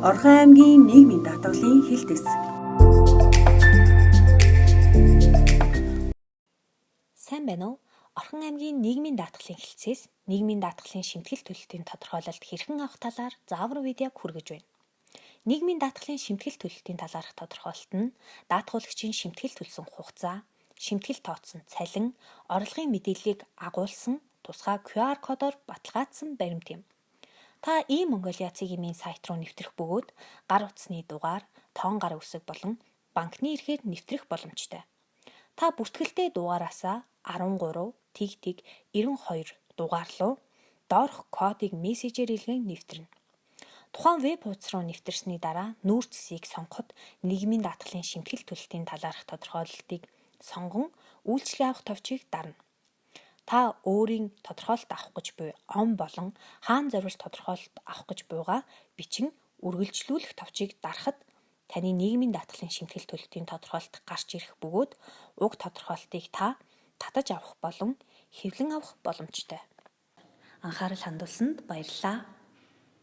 Орхон аймгийн нийгмийн даатгалын хэлтэс. Сайн байна уу? Орхон аймгийн нийгмийн даатгалын хэлтсээс нийгмийн даатгалын шимтгэл төлөлтийн тодорхойлолт хэрхэн авах талаар заавар видеог хүргэж байна. Нийгмийн даатгалын шимтгэл төлөлтийн талаарх тодорхойлолт нь даатгуулагчийн шимтгэл төлсөн хугацаа, шимтгэл тооцсон цалин, орлогын мэдээллийг агуулсан тусгай QR кодоор баталгаажсан баримт юм. Та e-Mongolia цэгийн сайт руу нэвтрэх бөгөөд гар утасны дугаар, тоон гар үсэг болон банкны эрхээр нэвтрэх боломжтой. Та бүртгэлтэй дугаараасаа 13 тэг тэг 92 дугаар руу доорх кодыг мессежээр илгээн нэвтрэнэ. Тухайн веб хуудас руу нэвтэрсний дараа нүүр цэсийг сонгоход нийгмийн даатгалын шимтгэл төлөлтийн талаарх тодорхойлолтыг сонгон үйлчилгээ авах товчийг дарна. Та өөрийн тодорхойлолт авах гэж буй он болон хаана зориулж тодорхойлолт авах гэж буйгаа бичин үргэлжлүүлэх товчийг дарахад таны нийгмийн даатгалын шимтгэл төлөлтийн тодорхойлолт гарч ирэх бөгөөд уг тодорхойлолтыг та татаж авах болон хэвлэн авах боломжтой. Анхаарал хандуулсанд баярлалаа.